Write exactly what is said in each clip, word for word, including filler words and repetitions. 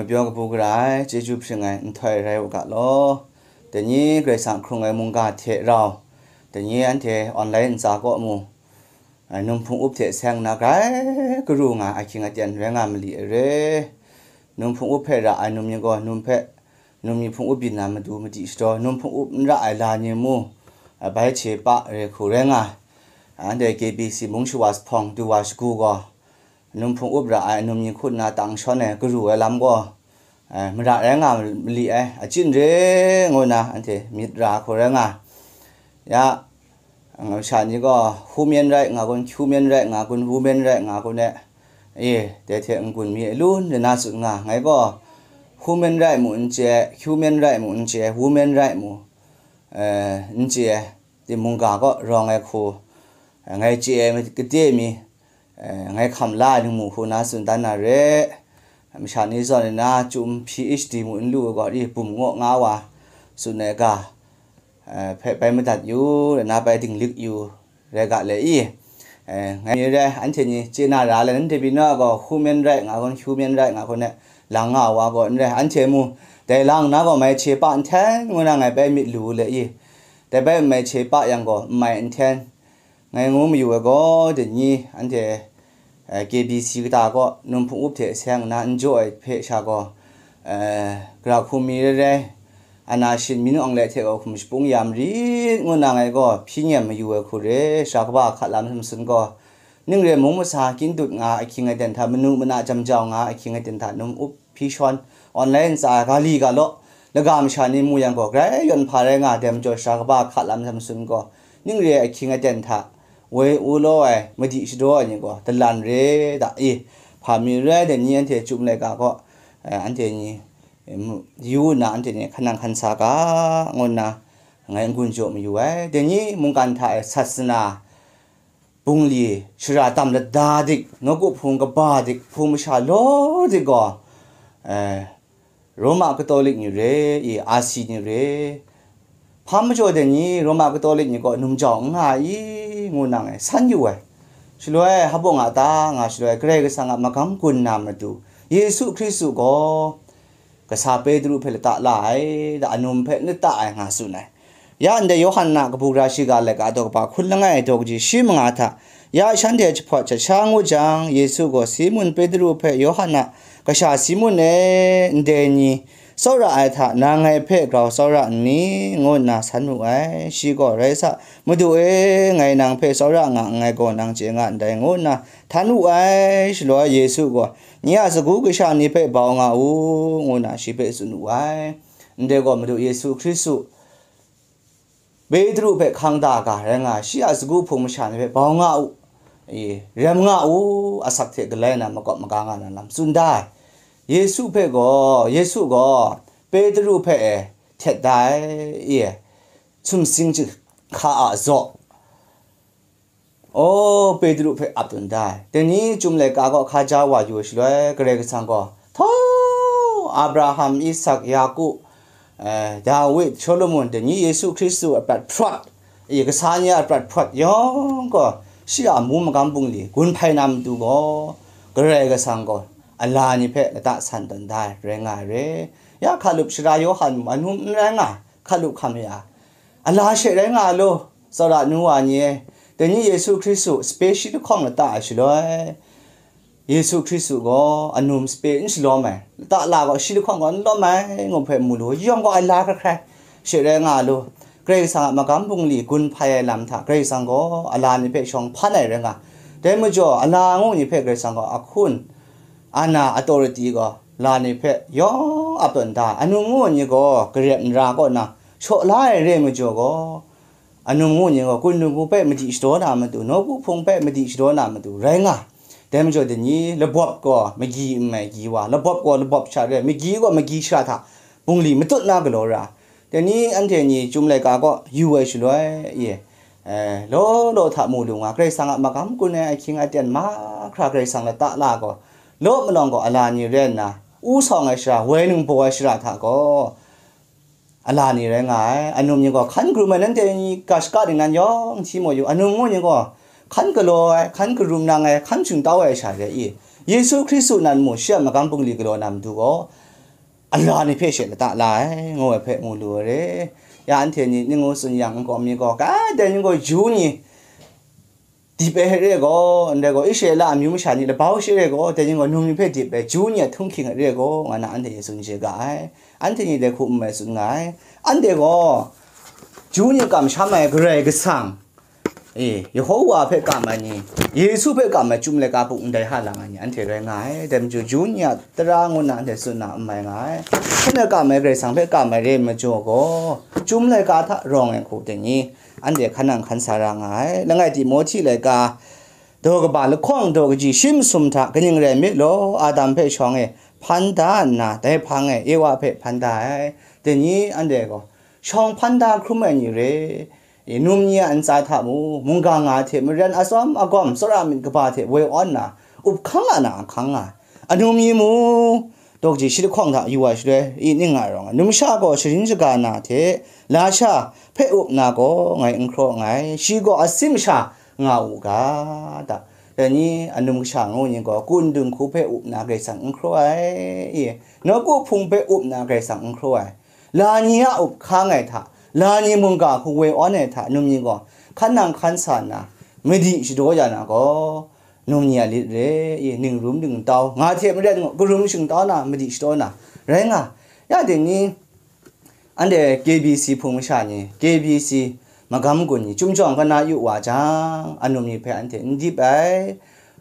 Mapyaw kabu gara ai, chyeju hpring ai nhtoi rai u ga law. Dai ni Karai Kasang hkrung ai mungga hte rau, dai ni anhte online ntsa kaw mu, eh, num hpung up hte seng nna grai karu nga ai ahkying aten rai nga mali ai re. Num hpung up hpe ra ai num ni gaw num hpe, num ni hpung up byin na matu madi shadaw, num hpung up n ra ai la ni mu, eh, bai hte pa re hku rai nga. Anhte K B C mung shawa jahpawng du wa shagu gaw, num hpung up ra ai num ni hku nna tang shawn ai karu ai lam gaw, eh, mara rai nga mali ai, achyin re ngu nna anhte myit ra hku rai nga. Ya, masha ni gaw human right nga kun, human right nga kun, woman right nga kun e, e, dai hte n-gun mi e lun de na tsun nga, ngai gaw human right mu n chye, human right mu n chye, woman right mu, eh, n chye, di mungga kaw rawng ai hku, eh, ngai chye ai kade mi, eh, ngai hkam la ai ni mu hku na tsun dan na re. Masha ni zawn na chyum P H D mu n lu ai gaw, i bum ngaw nga wa tsun ai ga, eh, hpe bai madat yu, na bai dinglik yu, rai ga le i. Eh, ngai mi re, anhte ni chye na ra le, nanhte byin na gaw human right nga kun, human right nga kun e lang nga wa gaw n re, anhte mu dai lang na gaw mai hte pa nhten ngu na ngai bai myit lu le i. Dai bai mai hte pa yang gaw n mai nhten, ngai ngu mayu ai gaw, dai ni anhte, eh, K B C kata kaw num hpung up hte seng nna n jaw ai hpe sha gaw, eh, gara hku mi rai rai, ana shin myin awng le hte gaw hkum shapung ya marit ngu nna ngai gaw hpyi nyem mayu ai hku re, sara kaba hka lam hte matsun gaw, ning re mung masa kyin dut nga ahkying aten hta, manu mana jam jau nga ahkying aten hta, num up hpyi shawn, online ntsa ga li ga law, laga masha ni mu yang gaw, grai yawn hpa rai nga ai dai majaw, sara kaba hka lam hte matsun gaw, ning re ai ahkying aten hta, woi u law ai, madi shadaw ai ni gaw, dalan re da i, hpa mi rai dai ni anhte chyum laika gaw, eh, anhte ni, eh, mu-, yu nna anhte ni hkan nang hkan sa ga, ngu nna ngai n-gun jaw mayu ai. Dai ni mungkan hta e sat sana, bungli shara tam lada dik, nawku hpung kaba dik, hpung masha law dik gaw, eh, Roma Katolik ni re i, A C ni re, hpa majaw dai ni Roma Katolik ni gaw num jau n nga i, ngu nna ngai san yu ai. Shaloi hpa nga ta nga shaloi, Karai Kasang a magam gun na matu, Yesu Hkristu gaw kasa Petru hpe lata la ai, da anum hpe n lata ai nga tsun ai. Ya ndai Yawhan a kabu gara shiga laika daw kaba hkun langai ai daw kaji shi manga hta, ya shanhte jahpawt jat sha ngu jang, Yesu gaw Simun Petru hpe, Yawhan a kasha Simun e, ndai ni tsawra ai hta, nang ngai hpe grau tsawra nni? Ngu nna san wu ai. Shi gaw, Rai sa, Madu e, ngai nang hpe tsawra nga nngai gaw nang chye nga ndai, ngu nna htan wu ai. Shaloi Yesu gaw, Nye a sagu kasha ni hpe bau nga u, ngu nna shi hpe tsun wu ai. Ndai gaw Madu Yesu Hkristu Petru hpe hkang da ga rai nga ai, shi a sagu hpung masha ni hpe bau nga u, i, rem nga u, asak hte galai na makawp maga nga na lam tsun da ai. Yesu hpe gaw, Yesu gaw Petru hpe e htet da ai, i, sumsing chyahkra a zaw, O, Petru hpe ap tawn da ai. Dai ni chyum laika gaw hkaja wa yu ai shaloi, Karai Kasang gaw, Htaw, Abraham, Isak, Yaku, eh, Dawid, Solomon, dai ni Yesu Hkristu a prat hprawt, i, kasa ni a prat hprawt yawng gaw, shi a amu magam bungli gun hpai na matu gaw, Karai Kasang gaw, a la ni hpe lata san tawn da ai, rai nga ai re. Ya hkalup sara Yawhan mung anum n rai nga, hkalup hkam ya, a la she rai nga law, tsawra nu wa ni e, dai ni Yesu Hkristu sape shi lahkawng lata ai shaloi, Yesu Hkristu gaw anum sape n shalawm ai, lata la gaw shi lahkawng gaw n lawm ai, ngu hpe mu lu, yawng gaw a la hkrai hkrai she rai nga law, Karai Kasang a magam bungli gun hpai ai lam hta Karai Kasang gaw a la ni hpe shawng hpan ai rai nga, dai majaw a la ngu ni hpe Karai Kasang gaw a hkun, a na, authority gaw la ni hpe yawng ap tawn da ai, anum ngu ni gaw garep nra kaw na shaw la ai re ai majaw gaw, anum ngu ni gaw kun du hku hpe madi shadaw na matu, nawku hpung hpe madi shadaw na matu rai nga. Dai majaw dai ni, labawp gaw magyi n mai gyi wa, labawp gaw labawp sha re ai, magyi gaw magyi sha hta bungli matut na galaw ra. Dai ni anhte ni chyum laika kaw yu ai shaloi, e, eh, law law hta mu lu nga, Karai Kasang a magam gun ai ahkying aten mahkra Karai Kasang lata la gaw, law malawng gaw a la ni rai nna, u sawng ai shara, woi ningbaw ai shara hta gaw, a la ni rai nga ai. Anum ni gaw hkan karum ai, nanhte ni ga shaka ning nan yawng hti maw yu, anum ngu ni gaw hkan galaw ai, hkan karum nang ai, hkan shingtau ai sha re i? Yesu Hkristu nan mu, shi a magam bungli galaw na matu gaw, a la ni hpe she lata la ai, ngu ai hpe mu lu ai re. Ya anhte ni ning ngu tsun yang, nkau mi gaw, ga dai ni gaw ju ni dip ai re gaw, ndai gaw Israela amyu masha ni labau shi re gaw, dai ni gaw num ni hpe dip ai, ju ni a htunghking ai re gaw, nga na anhte e tsun je ga ai. Anhte ni dai hku n mai tsun nga ai. Anhte gaw ju ni kamsham ai Karai Kasang, e, Yehowa hpe kam ai ni, Yesu hpe kam ai Chyum laika hpung ndai ha lang ai ni, anhte rai nga ai. Dai majaw, ju ni a tara ngu na anhte tsun na n mai nga ai. Hpyen ai kam ai Karai Kasang hpe kam ai re ai majaw gaw, Chyum laika hta rawng ai hku dai ni, anhte hkan nang hkan sa ra nga ai. Langai Timohti laika, daw kaba lahkawng daw kaji shi masum hta kaning rai myit law, Adam hpe shawng e hpan da nna, dai hpang e Ewa hpe hpan da ai. Dai ni anhte gaw shawng hpan da hkrum ai ni re. E, num ni a ntsa hta mu, mungga nga hte maren atsawm agawm tsawra myit kaba hte woi awn nna, up hkang a na ahkang nga ai. Anum ni mu, daw kaji shi lahkawng hta yu ai shaloi, i ning nga rawng ai. Numsha gaw sharin shaga na hte lasha hpe up na gaw ngai n hkraw nngai, shi gaw asi masha nga u ga, ta. Dai ni anum kasha ngu ni gaw, kun dinghku hpe up na Karai Kasang n hkraw ai, i, nawku hpung hpe up na Karai Kasang n hkraw ai. La ni a up hkang ai hta, la ni mungga hku woi awn ai hta, num ni gaw hkan nang hkan sa nna, madi shadaw ya na gaw, num ni a lit re, i, ningrum ningtau, nga hte maren gaw, karum shingtau na, madi shadaw na, rai nga. Ya dai ni, anhte K B C hpung masha ni, K B C magam gun ni, Chyum jawng kana yu wa jang, anum ni hpe anhte n dip ai.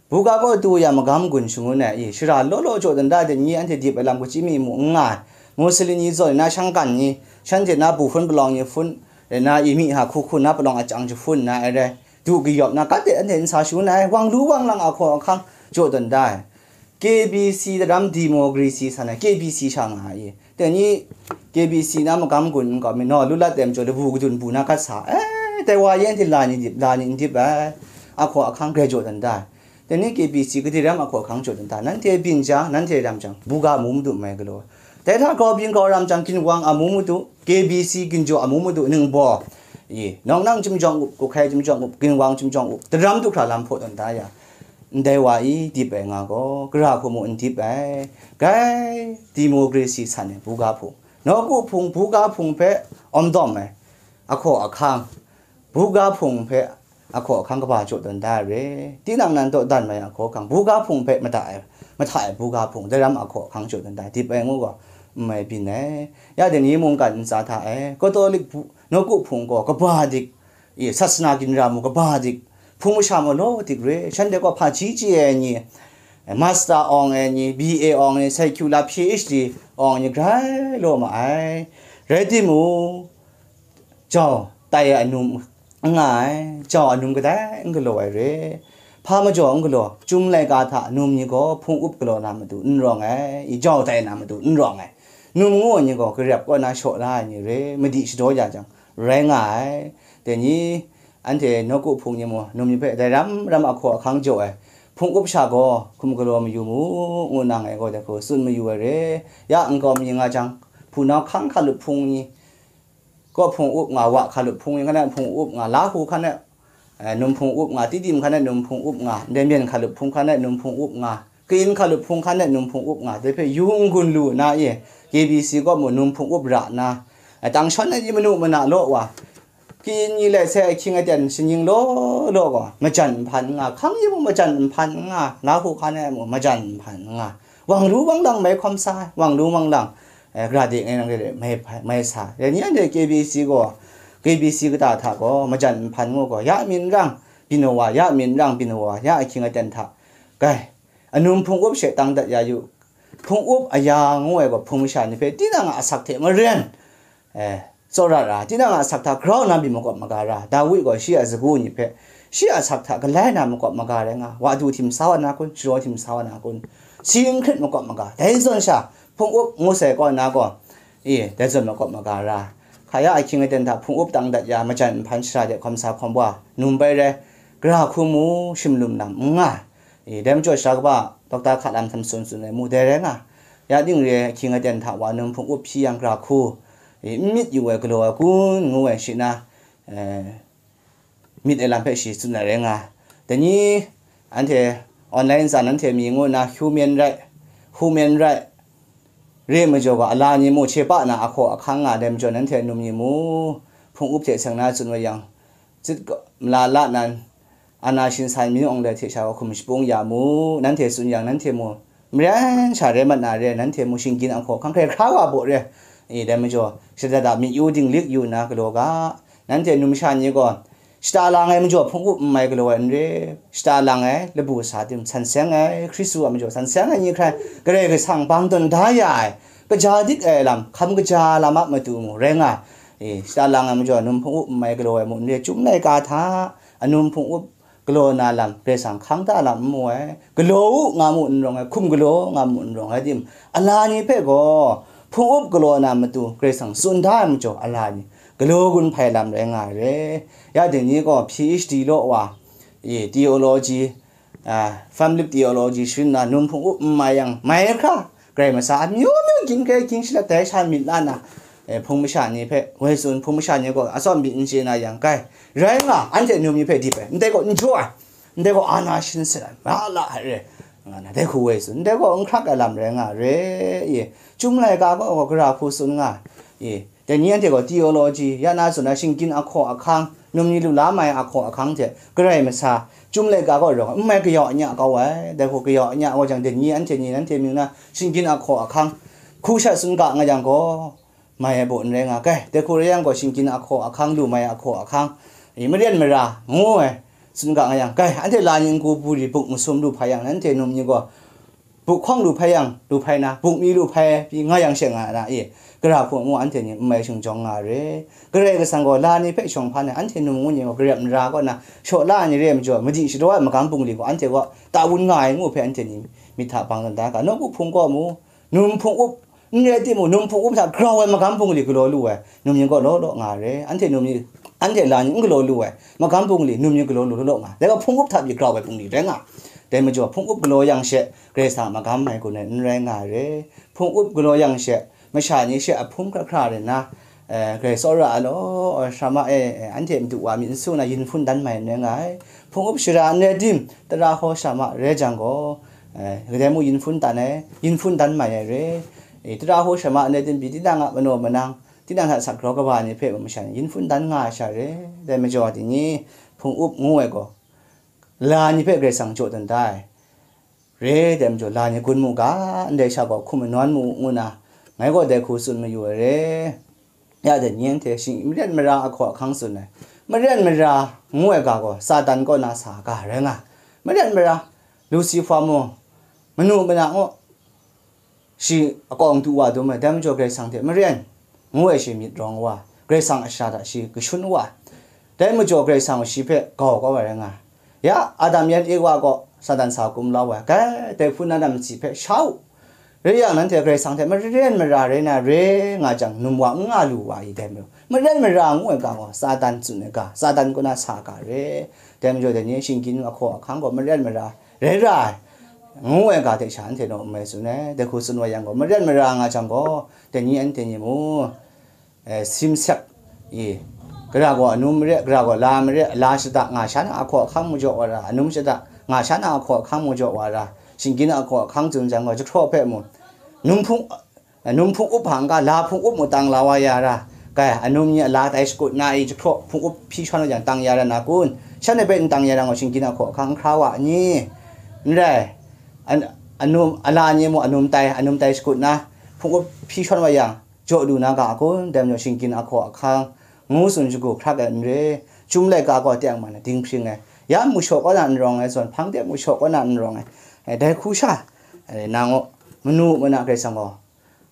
Buga kaw du ya magam gun shangun ai, i, shara law law jaw dan da, dai ni anhte dip ai lam kachyi mi mu n nga ai. Musili ni zawn na shangkan ni, shanhte na bu hpun palawng ni hpun, na i mi ha hku hku na palawng achang jahpun na ai rai, du kayawp na, kat de anhte n sa shangun ai, wang lu wang lang ahkaw ahkang jaw dan da ai. K B C daram democracy san ai, K B C sha nga ai. Dai ni K B C na magam gun n kau mi, naw, lu lat dem jaw labu kadun bu na kat sa, eh, dai wa yen hte la ni dip, la ni n dip ai, ahkaw ahkang grai jaw dan da ai. Dai ni K B C kadai ram ahkaw ahkang jaw dan da, nanhte byin jang, nanhte ram jang, buga amu madu mai galaw. Dai hta grau byin grau ram jang, ginwang amu madu, K B C ginjaw amu madu, ningbaw, i, nawng nang Chyum jawng up, Kawhkai Chyum jawng up, ginwang Chyum jawng up, daram du hkra lam hpaw dan da ya. Ndai wa i dip ai nga gaw, gara hku mu n dip ai, gai democracy san ai buga hpung, nawku hpung, buga hpung hpe awm dawm ai ahkaw ahkang, buga hpung hpe ahkaw ahkang kaba jaw dan da ai re. Tinang nan dawdan mai ahkaw ahkang, buga hpung hpe mada ai, mahta ai buga hpung, daram ahkaw ahkang jaw dan da ai, dip ai ngu gaw, n mai byin ai. Ya dai ni mungkan ntsa hta e, Katolik bu-, nawku hpung gaw kaba dik, i, sasana ginra mu kaba dik, hpung masha mu law dik re, shanhte gaw hpaji chye ai ni, master awng ai ni, B A awng ai ni, secular P H D awng ai ni grai law ma ai. Rai timung, jau tai ai anum n nga ai, jau anum kadai n galaw ai re. Hpa majaw n galaw, Chyum laika hta num ni gaw hpung up galaw na matu n rawng ai, i jau tai na matu n rawng ai. Num ngu ai ni gaw garep kaw na shaw la ai ni re, madi shadaw ya jang, rai nga ai. Dai ni, anhte nawku hpung ni mu, num ni hpe dai ram ram ahkaw ahkang jaw ai, hpung up sha gaw hkum galaw mayu mu, ngu na ngai gaw dai hku tsun mayu ai re. Ya nkau mi nga jang, hpunau hkang hkalup hpung ni, kaw hpung up nga, wa hkalup hpung ni hkan e hpung up nga, lahu hkan e, eh, num hpung up nga, Tidim hkan e num hpung up nga, ndai myen hkalup hpung hkan e num hpung up nga, Kayin hkalup hpung hkan e num hpung up nga, dai hpe yu n-gun lu na e, K B C kaw mu num hpung up ra nna, eh, tang shawn ai ni manu mana law wa, Kayin ni lai sai ahkying aten shaning law law gaw, majan nhpan n nga, hkang ni mung majan nhpan n nga, lahu hkan e mung majan nhpan n nga, wang lu wang lang mai hkawm sa ai, wang lu wang lang, eh, gara de ngai nang re re mai, mai sa. Dai ni anhte K B C gaw, K B C kata hta gaw, majan nhpan ngu gaw, ya myin rang, byin wa, ya myin rang, byin wa, ya ahkying aten hta, gai, anum hpung up she tang dat ya yu. Hpung up aya ngu ai gaw, hpung masha ni hpe tinang a asak hte maren, eh, tsawra ra, tinang a asak hta grau nna byin makawp maga ra, Dawi gaw shi a sagu ni hpe, shi a asak hta galai na makawp maga rai nga, wa du htim sa wa na kun, sharaw htim sa wa na kun, si n hkrit makawp maga, dai zawn sha, hpung up ngu sai kaw na gaw, e, dai zawn makawp maga ra, hkaya ahkying aten hta hpung up tang dat ya, majan nhpan shara de hkawm sa hkawm wa, num bai rai, gara hku mu, shim lum lam n nga, e, dai majaw sara kaba, Dokta Hka Lam Htam Sun tsun ai mu dai rai nga, ya ning re ahkying aten hta wa num hpung up hpyi yang gara hku, e, n myit yu ai galaw ai kun ngu ai shi na, e, myit ai lam hpe shi tsun ai rai nga. Dai ni anhte online ntsa nanhte mi ngu nna human right, human right, re ai majaw gaw, ala ni mu hte pa na ahkaw ahkang nga ai majaw, nanhte num ni mu, hpung up hte seng na tsun wa yang, zit gaw, mala la nan, ana shin san myin awng le hte sha wa hkum shapung ya mu, nanhte tsun yang, nanhte mu, maren sha rai mat na re, nanhte mu shinggyim ahkaw ahkang hkrai hkra wa baw re, i, dai majaw, shada da myit yu dinglik yu nna galaw ga, nanhte numsha ni gaw, shata lang ai majaw hpung up n mai galaw ai n re, shata lang ai labu sa tim, san seng ai Hkristu a majaw san seng ai ni hkrai Karai Kasang bang tawn da ya ai, kaja dik ai lam, hkam kaja lam a matu mu rai nga ai. E, shata lang ai majaw num hpung up n mai galaw ai mu n re, Chyum laika hta anum hpung up galaw na lam Karai Kasang hkang ta lam n mu ai, galaw u nga mu n rawng ai, hkum galaw nga mu n rawng ai tim, ala ni hpe gaw hpung up galaw na matu Karai Kasang tsun da ai majaw, ala ni galaw gun hpai lam rai nga ai re. Ya dai ni gaw P H D law wa, e, theology, a, family theology sharin na num hpung up n mai yang, mai hkra, Karai masa amyu myu ginhkrai ginshilak dai sha myit la na, e, hpung masha ni hpe woi tsun, hpung masha ni gaw atsawm myit n chye na yang, kai, rai nga, anhte num ni hpe dip ai, ndai gaw n jaw ai, ndai gaw ana shin sat ai, ma la ai re, nga na, dai hku woi tsun, ndai gaw n hkrak ai lam rai nga ai re, e, Chyum laika gaw, gaw gara hku tsun nga ai, e, dai ni anhte gaw theology, ya na tsun ai shinggyim ahkaw ahkang, num ni lu la mai ahkaw ahkang hte Karai masa, Chyum laika gaw rawng n mai kayau anya kau ai, dai hku kayau anya kau jang, dai ni anhte ni nanhte mying na shinggyim ahkaw ahkang hku sha tsun ga nga yang gaw, mai ai baw n rai nga, kai, dai hku rai yang gaw, shinggyim ahkaw ahkang lu mai ahkaw ahkang, i, maren mara ngu ai, tsun ga nga yang, kai, anhte la ni n ku bu ri, buk masum lu hpai yang, nanhte num ni gaw, buk hkawng lu hpai yang, lu hpai na, buk mi lu hpai pyi nga yang she nga na, e, gara hku ngu anhte ni n mai shingjawng nga re. Karai Kasang gaw la ni hpe shawng hpan ai, anhte num ngu ni gaw, garep mara kaw na shaw la ai ni re ai majaw, madi shadaw ai magam bungli gaw anhte gaw ta wun nga ai ngu hpe, anhte ni myit hta bang tawn da ga, nawku hpung gaw mu, num hpung up, n rai timung, num hpung up hta grau ai magam bungli galaw lu ai, num ni gaw law law nga ai re. Anhte num ni, anhte la ni n galaw lu ai magam bungli, num ni galaw lu law law nga ai. Dai gaw hpung up hta pyi grau ai bungli rai nga ai. Dai majaw, hpung up galaw yang she, Karai Kasang a magam mai gun ai n rai nga ai re. Hpung up galaw yang she, masha ni she ahpum hkra hkra rai nna, eh, Karai tsawra ai law, sha ma e, eh, anhte madu wa myit n su na yin hpun dan mai n rai nga ai. Hpung up shara n rai tim, tara hkaw sha ma rai jang gaw, eh, kadai mung yin hpun dan ai, yin hpun dan mai ai re. Eh, tara hkaw sha ma n rai tim pyi, tinang a manaw manang, tinang hta sak grau kaba ni hpe masha ni yin hpun dan nga ai sha re. Dai majaw, dai ni hpung up ngu ai gaw, la ni hpe Karai Kasang jaw dan da ai. Re ai majaw, la ni gun mu ga, ndai sha gaw hkum manawn mu u, ngu na, ngai gaw dai hku tsun mayu ai re. Ya dai ni anhte shing maren mara ahkaw ahkang tsun ai. Maren mara ngu ai ga gaw, Satan kaw na sa ga rai nga ai. Maren mara, Lucifer mung, manu mana ngu, shi akawng du wa dum ai, dai majaw Karai Kasang hte maren ngu ai shi myit rawng wa, Karai Kasang a sha hta shi kashun wa, dai majaw Karai Kasang shi hpe gau kau ai rai nga ai. Ya, Adam yan Ewa gaw Satan sa kumlau ai, kai, dai hpun na lam ntsi hpe sha u. Rai yang, nanhte Karai Kasang hte maren mara rai na re nga jang, num wa n nga lu wa i, dai majaw, maren mara ngu ai ga gaw, Satan tsun ai ga, Satan kaw na sa ga re. Dai majaw, dai ni shinggyim ahkaw ahkang gaw maren mara rai ra ai, ngu ai ga hte sha anhte naw n mai tsun ai. Dai hku tsun wa yang gaw, maren mara nga jang gaw, dai ni anhte ni mu, eh, simsek i, gara gaw anum mare, gara gaw la mare, la shada nga sha na ahkaw ahkang majaw wa ra, anum shada nga sha na ahkaw ahkang majaw wa ra, shinggyim ahkaw ahkang tsun jang gaw, jahkraw hpe mu, num hpung, num hpung up hpang ga, la hpung up mu tang la wa ya ra, kai, anum ni a la tai shakut na i, jahkraw hpung up hpyi shawn wa jang tang ya ra na kun? Shanhte hpe n tang ya ra gaw, shinggyim ahkaw ahkang n hkra wa ni? N rai. An-, anum, a la ni mu anum tai, anum tai shakut na, hpung up hpyi shawn wa yang, jaw lu na ga a kun? Dai majaw, shinggyim ahkaw ahkang ngu tsun shagu hkrak ai n re. Chyum laika gaw teng man dinghpring ai, ya mu shaw kaw na n rawng ai, zawn hpang de mu shaw kaw na n rawng ai, eh, dai hku sha, eh, nang gaw, manu mana Karai Kasang gaw,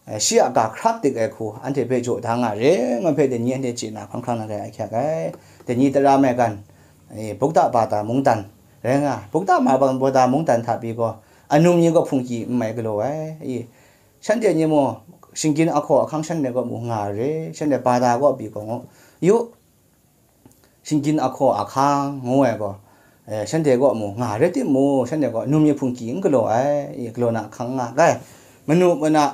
eh, shi a ga hkrak dik ai hku anhte hpe jaw da nga re, ngu hpe dai ni anhte chye na hkang hkrang na rai ahkyak ai. Dai ni tara maigan, eh, Bukta Bata mungdan rai nga, Bukta Bata mungdan hta pyi gaw, anum ni gaw hpungki n mai galaw ai. I, shanhte ni mu, shinggyim ahkaw ahkang shanhte gaw mu nga re, shanhte Bata gaw pyi gaw ngu yu, shinggyim ahkaw ahkang ngu ai gaw, eh, shanhte gaw mu nga re timung, shanhte gaw anum ni hpungki n galaw ai, i, galaw na ahkang nga ai. Manu mana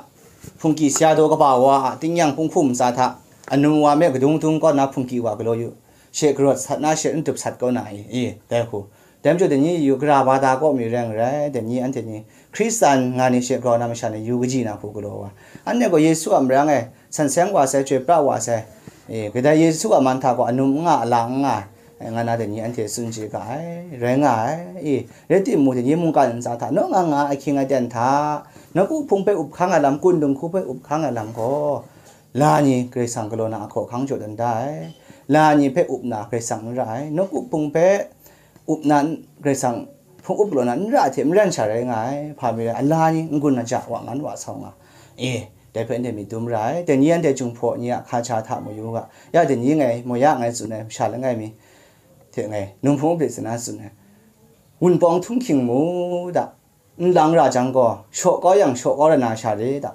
hpungki sara daw kaba wa a tingnyang punghkum ntsa hta, anum wa me kadung dung kaw na hpungki wa galaw yu, she karawt sat na she n dup sat kaw na i, i, dai hku, Dai majaw dai ni yu gara ba da kaw mi reng rai, dai ni anhte ni Hkristan nga ni she grau na masha ni yu kaji na hku galaw wa. Anhte gaw Yesu a marang e san seng wa sai, chyoi pra wa sai, e, kadai Yesu a man hta gaw anum n nga, ala n nga, e, nga na dai ni anhte tsun chye ga ai, rai nga ai, e, rai timung dai ni mungkan ntsa hta, naw nga nga ahkying aten hta, nawku hpung hpe up hkang ai lam, kun dinghku hpe up hkang ai lam gaw, la ni Karai Kasang galaw na ahkaw ahkang jaw dan da ai, la ni hpe up na Karai Kasang n ra ai, nawku hpung hpe up na n-, Karai Kasang hpung up galaw na n ra hte maren sha rai nga ai, hpa mi rai, ala ni n-gun aja wa ngan wa sau nga, e, dai hpe anhte myit dum ra ai, dai ni anhte Jinghpaw ni a hkaja hta mu yu ga, ya dai ni ngai, mo ya ngai tsun ai, masha langai mi hte ngai, num hpung up de tsun na tsun ai, wunpawng htunghking mu da, nlang ra jang gaw, shaw kau yang shaw kau ra na sha re da,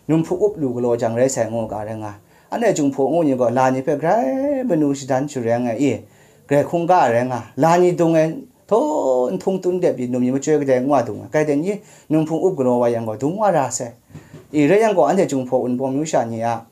num hpung up lu galaw jang rai sai ngu ga rai nga, anhte Jinghpaw ngu ni gaw, la ni hpe grai manu shadan shareng ai, e, grai hkungga rai nga, la ni dung ai, htaw n htung tun dep pyi num ni machyoi kadai ngu wa dung ai, kai dai ni num hpung up galaw wa yang gaw, dung wa ra sai. I rai yang gaw, anhte Jinghpaw wunpawng myu sha ni a,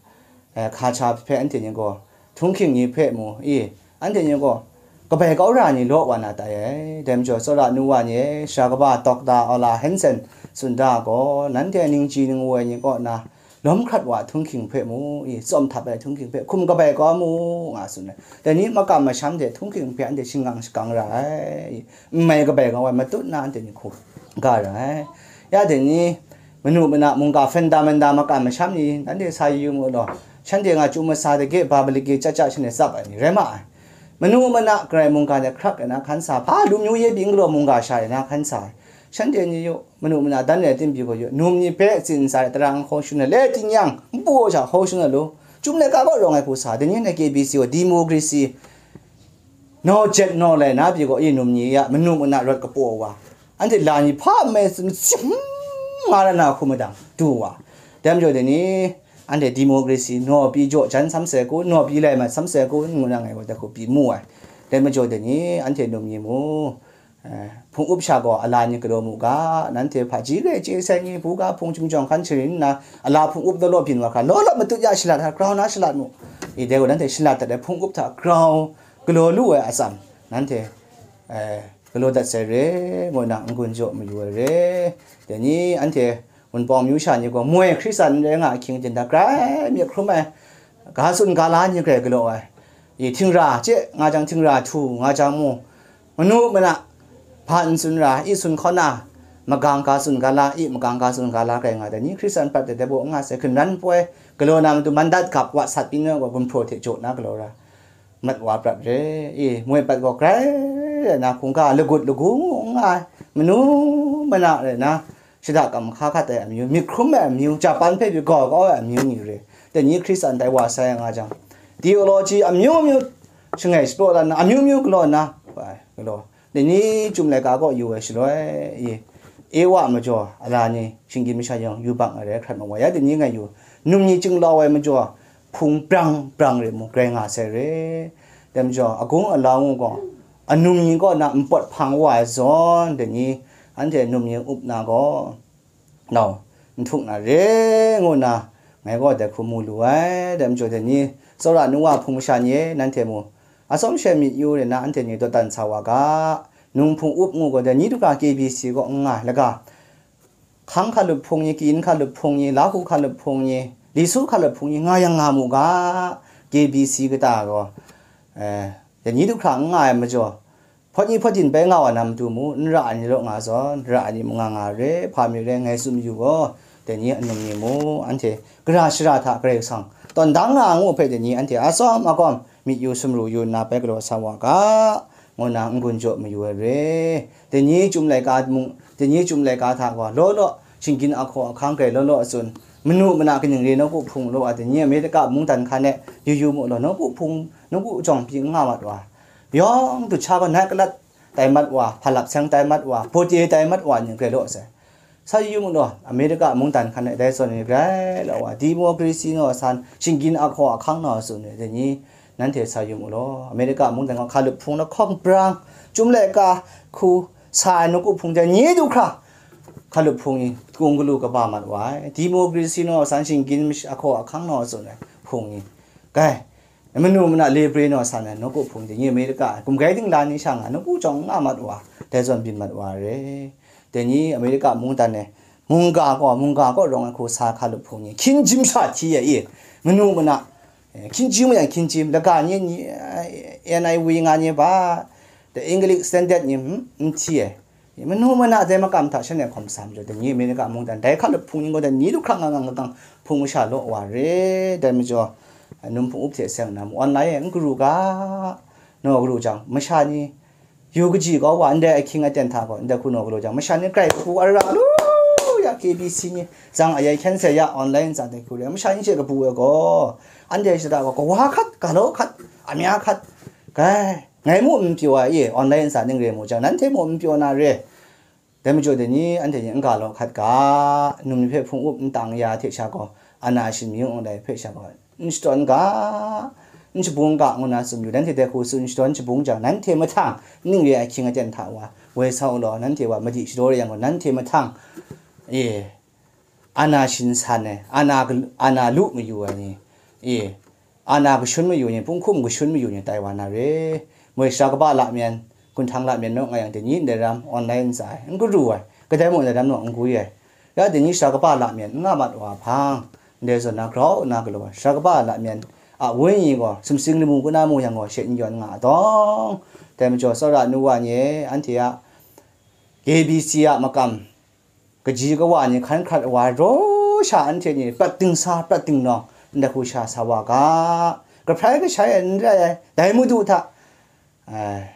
eh, hkaja hpe anhte ni gaw, htunghking ni hpe mu, i, anhte ni gaw, kabai kau ra ni law wa na tai ai. Dai majaw, tsawra nu wa ni e, sara kaba Dokta Ola Hansen tsun da gaw, nanhte ningji ningwu ai ni kaw na, lawm hkrat wa htunghking hpe mu, i, tsawm htap ai htunghking hpe hkum kabai kau mu, nga tsun ai. Dai ni makam masham de htunghking hpe anhte shingang shakang ra ai, i, n mai kabai kau ai matut na anhte ni hkum ga ra ai. Ya dai ni, manu mana mungga fundamental makam masham ni, nanhte sa yu mu law, shanhte nga chyu masa de ge ba balik ge cha cha shanhte tsap ai ni rai ma ai. Manu mana garai mungga de hkrak ai na hkan sa, hpa lu myu ye byin galaw mungga sha ai na hkan sa ai. Shanhte ni yu, manu mana dan ai tim pyi gaw yu, num ni hpe tsin sa ai tarang hkaw shun ai, le ting yang, npu sha hkaw shun ai lu, Chyum laika kaw rawng ai hku sa, dai ni na K B C gaw democracy, naw jet naw lai na pyi gaw, i num ni ya, manu mana rawt kapaw wa, anhte la ni hpa nme tsun, nga ra na hku madang, du wa. Dai majaw dai ni, anhte democracy, naw pyi jaw jan sam sai hku, naw pyi lai mat sam sai hku, ngu na ngai gaw dai hku pyi mu ai. Dai majaw dai ni, anhte num ni mu, eh, hpung up sha gaw ala ni galaw mu ga, nanhte hpaji re chye sai ni, buga hpung chyum jawng hkan sharin nna, ala hpung up law law byin wa hkra, law law matut ya shalat hta grau na shalat mu. I dai gaw nanhte shalat dat ai hpung up hta grau galaw lu ai atsam, nanhte, eh, galaw dat sai re, ngu na n-gun jaw mayu ai re. Dai ni anhte wunpawng myu sha ni gaw moi Hkristan n rai nga ahkying tinda grai myit hkrum ai, ga tsun ga la ni grai galaw ai. I htingra chye nga jang, htingra htu nga jang mu, manu mana hpa n tsun ra, i tsun hkaw na, magang ga tsun ga la, i magang ga tsun ga la grai nga, dai ni Hkristan prat de dai baw n nga sai, hkinran poi, galaw na matu mandat gap wa sat pyi na gaw, gumhpraw hte jaw na galaw ra, mat wa prat re, i, moi pat gaw grai rai na, hkungga lagut lagu ngu n nga ai, manu mana rai na, shada kam hka hkat ai amyu, myit hkrum ai amyu, Japan hpe pyi gaw kau ai amyu ni re. Dai ni Hkristan tai wa sai nga jang, theology amyu myu shangai shapraw la nna, amyu myu galaw nna, wa ai, galaw. Dai ni Chyum laika kaw yu ai shaloi, i, Ewa majaw, ala ni, shinggyim masha yawng, yu bang ai rai hkrat ma wa ya, dai ni ngai yu, num ni chyinglau ai majaw, hpung brang brang re mu, grai nga sai re. Dai majaw, agung alau ngu gaw, anum ni kaw na npawt hpang wa ai zawn, dai ni, anhte num ni up na gaw, nau, n htuk na re, ngu na, ngai gaw dai hku mu lu ai. Dai majaw dai ni, tsawra nu wa hpung masha ni e, nanhte mu, atsawm she myit yu re na, anhte ni dawdan sa wa ga, num hpung up ngu gaw, dai ni du hkra K B C kaw n nga ai, laga, hkang hkalup hpung ni, kyin hkalup hpung ni, lahku hkalup hpung ni, li su hkalup hpung ni, nga yang nga mu ga, K B C kata gaw, eh, dai ni du hkra n nga ai majaw, hpawt ni hpawt din bai nga wa na matu mu, n ra ai ni law nga zawn, ra ai ni mung nga nga re, hpa mi re, ngai tsun mayu gaw, dai ni anum ni mu, anhte gara shara hta Karai Kasang tawn dang nga ngu hpe, dai ni anhte atsawm akawm myit yu sumru yu nna bai galaw sa wa ga, ngu na n-gun jaw mayu ai re. Dai ni Chyum laika mung, dai ni Chyum laika hta gaw, law law, shinggyim ahkaw ahkang grai law law tsun, manu mana kaning re nawku hpung law ai, dai ni Amerika mungdan hkan e yu yu mu law, nawku hpung, nawku jawng pyi n nga mat wa, yawng du sha gaw nat kalat tai mat wa, hpa lap seng tai mat wa, bawt e tai mat wa ni grai law sai. Sa yu mu law, Amerika mungdan hkan e dai zawn ni grai law wa, democracy naw san, shinggyim ahkaw ahkang naw tsun ni, dai ni, nanhte sa yu mu law, Amerika mungdan gaw hkalup hpung lahkawng brang, Chyum laika hku sa ai nawku hpung dai ni du hkra, hkalup hpung ni, kung galu kaba mat wa ai, democracy naw san, shinggyim ahkaw ahkang naw tsun ai hpung ni, gai, Manu mana le bre naw san ai nawku hpung dai ni Amerika, gumgai dingla ni sha nga nawku jawng nga mat wa, dai zawn byin mat wa re. Dai ni Amerika mungdan e, mungga gaw, mungga kaw rawng ai hku sa hkalup hpung ni, hkying jim sha hti ai e, manu mana, eh, hkying jim yang hkying jim, laga ni, ni, eh, N I V nga ni ba, the English standard ni, hmm, n hti ai. Manu mana dai makam hta shanhte hkawm sa majaw, dai ni Amerika mungdan, dai hkalup hpung ni gaw, dai ni lu hkrang nga nga nga gang hpung masha law wa re, dai majaw, num hpung up hte seng nna, online e n garu ga, naw garu jang, masha ni, yu kaji kau wa, ndai ahkying aten hta gaw, ndai hku naw garu jang, masha ni grai kabu ara lu ya, K B C ni, zang ayai hkyen sai ya, online ntsa dai hku re, masha ni hte kabu ai gaw, anhte shada gaw, kawa hkat, galaw hkat, amya hkat, gai, ngai mu n pyaw ai e, online ntsa ning re mu jang, nanhte mu n pyaw na re. Dai majaw dai ni, anhte ni n ga law hkat ga, num ni hpe hpung up n tang ya hte sha gaw, ana shin mi yawng dai hpe sha gaw, n shadawn ga, n shabung ga, ngu na tsun yu, nanhte dai hku tsun shadawn shabung jang, nanhte mahtang, ning re ai ahkying aten hta wa, woi sau law, nanhte wa madi shadaw re yang gaw, nanhte mahtang, e, ana shin san ai, ana gal-, ana lu mayu ai ni, e, ana kashun mayu ni, punghkum kashun mayu ni tai wa na re. Moi sara kaba lamyan, gunhtang lamyan naw nga yang, dai ni ndai ram online ntsa ai, n garu ai, kadai mung ndai ram naw n gwi ai. Ya dai ni sara kaba lamyan n nga mat wa hpang, ndai zawn na grau nna galaw ai, sara kaba lamyan a wenyi gaw sumsing lamu kuna mu yang gaw she n yawn nga ai tawng, dai majaw tsawra nu wa ni e, anhte a K B C a makam, kaji kawa ni hkan hkrat wa raw sha, anhte ni prat dingsa, prat dingnawng, ndai hku sha sa wa ga, kahprai kashai ai n rai ai, dai Madu hta, ai,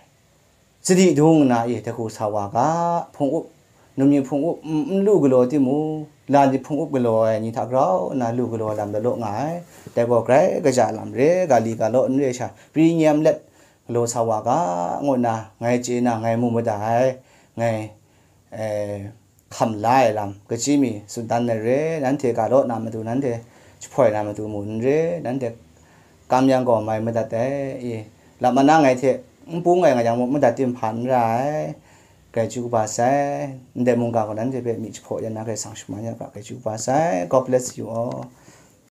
sadi dung nna e, dai hku sa wa ga, hpung up, num ni hpung up, n, n lu galaw timung, la ni hpung up galaw ai ni hta grau nna lu galaw lam da law nga ai, dai gaw grai kaja lam re, ga li ga law n re sha, pri nyem let galaw sa wa ga, ngu nna ngai chye na, ngai mu mada ai, ngai, eh, hkam la ai lam, kachyi mi tsun dan ai re, nanhte ga law na matu, nanhte jahpoi na matu mu n re, nanhte kam yang gaw mai madat ai, e, lam mana ngai hte n pung ai nga yang mung madat tim hpa n ra ai, grai chyu kaba sai, ndai mungga gaw nanhte hpe myi jahpaw ya na Karai Kasang shaman ya ga, grai chyu kaba sai, God bless you all.